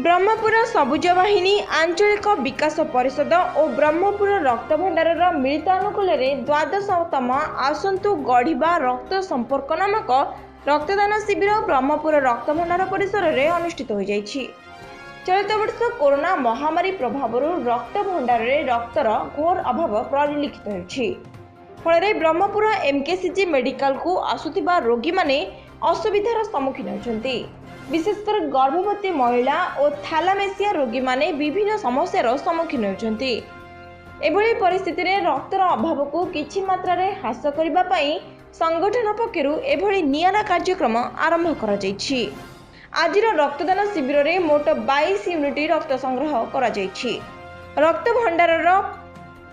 ବ୍ରହ୍ମପୁର ସବୁଜ ବାହିନୀ, ଆଞ୍ଚଳିକ ବିକାଶ ପରିଷଦ ଓ ବ୍ରହ୍ମପୁର ରକ୍ତଭଣ୍ଡାରର ମିଳିତ ଆନୁକୂଲ୍ୟରେ ଦ୍ୱାଦଶତମ ଆସନ୍ତୁ ଗଢ଼ିବା ରକ୍ତ ସମ୍ପର୍କ ନାମକ ରକ୍ତଦାନ ଶିବିର ବ୍ରହ୍ମପୁର ରକ୍ତଭଣ୍ଡାର ପରିସରରେ ଅନୁଷ୍ଠିତ ହୋଇଯାଇଛି। ଚଳିତ ବର୍ଷ କରୋନା ମହାମାରୀ ପ୍ରଭାବରୁ ରକ୍ତଭଣ୍ଡାରରେ ରକ୍ତର ଘୋର ଅଭାବ ପରିଲକ୍ଷିତ ହେଉଛି। ଫଳରେ ବ୍ରହ୍ମପୁର ଏମ୍କେସିଜି ମେଡିକାଲକୁ ଆସୁଥିବା ରୋଗୀମାନେ ଅସୁବିଧାର ସମ୍ମୁଖୀନ ହେଉଛନ୍ତି। ବିଶେଷକରି ଗର୍ଭବତୀ ମହିଳା ଓ ଥାଲାମେସିଆ ରୋଗୀମାନେ ବିଭିନ୍ନ ସମସ୍ୟାର ସମ୍ମୁଖୀନ ହେଉଛନ୍ତି। ଏଭଳି ପରିସ୍ଥିତିରେ ରକ୍ତର ଅଭାବକୁ କିଛି ମାତ୍ରାରେ ହ୍ରାସ କରିବା ପାଇଁ ସଂଗଠନ ପକ୍ଷରୁ ଏଭଳି ନିଆରା କାର୍ଯ୍ୟକ୍ରମ ଆରମ୍ଭ କରାଯାଇଛି। ଆଜିର ରକ୍ତଦାନ ଶିବିରରେ ମୋଟ 22 ୟୁନିଟ୍ ରକ୍ତ ସଂଗ୍ରହ କରାଯାଇଛି। ରକ୍ତ ଭଣ୍ଡାରର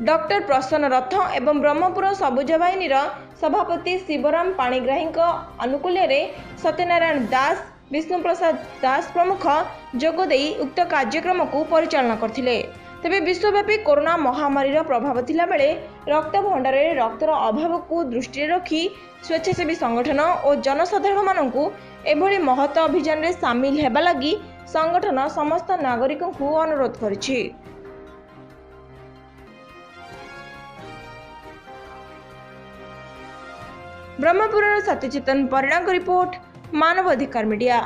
ଡକ୍ଟର ପ୍ରସନ୍ନ ରଥ ଏବଂ ବ୍ରହ୍ମପୁର ସବୁଜ ବାହିନୀର ସଭାପତି ଶିବରାମ ପାଣିଗ୍ରାହୀଙ୍କ ଆନୁକୂଲ୍ୟରେ ସତ୍ୟନାରାୟଣ ଦାସ, ବିଷ୍ଣୁପ୍ରସାଦ ଦାସ ପ୍ରମୁଖ ଯୋଗଦେଇ ଉକ୍ତ କାର୍ଯ୍ୟକ୍ରମକୁ ପରିଚାଳନା କରିଥିଲେ। ତେବେ ବିଶ୍ୱବ୍ୟାପୀ କରୋନା ମହାମାରୀର ପ୍ରଭାବ ଥିଲାବେଳେ ରକ୍ତ ଭଣ୍ଡାରରେ ରକ୍ତର ଅଭାବକୁ ଦୃଷ୍ଟିରେ ରଖି ସ୍ୱେଚ୍ଛାସେବୀ ସଂଗଠନ ଓ ଜନସାଧାରଣମାନଙ୍କୁ ଏଭଳି ମହତ ଅଭିଯାନରେ ସାମିଲ ହେବା ଲାଗି ସଂଗଠନ ସମସ୍ତ ନାଗରିକଙ୍କୁ ଅନୁରୋଧ କରିଛି। ବ୍ରହ୍ମପୁରର ସତ୍ୟଚେତନ ପରିଡ଼ାଙ୍କ ରିପୋର୍ଟ, ମାନବାଧିକାର ମିଡିଆ।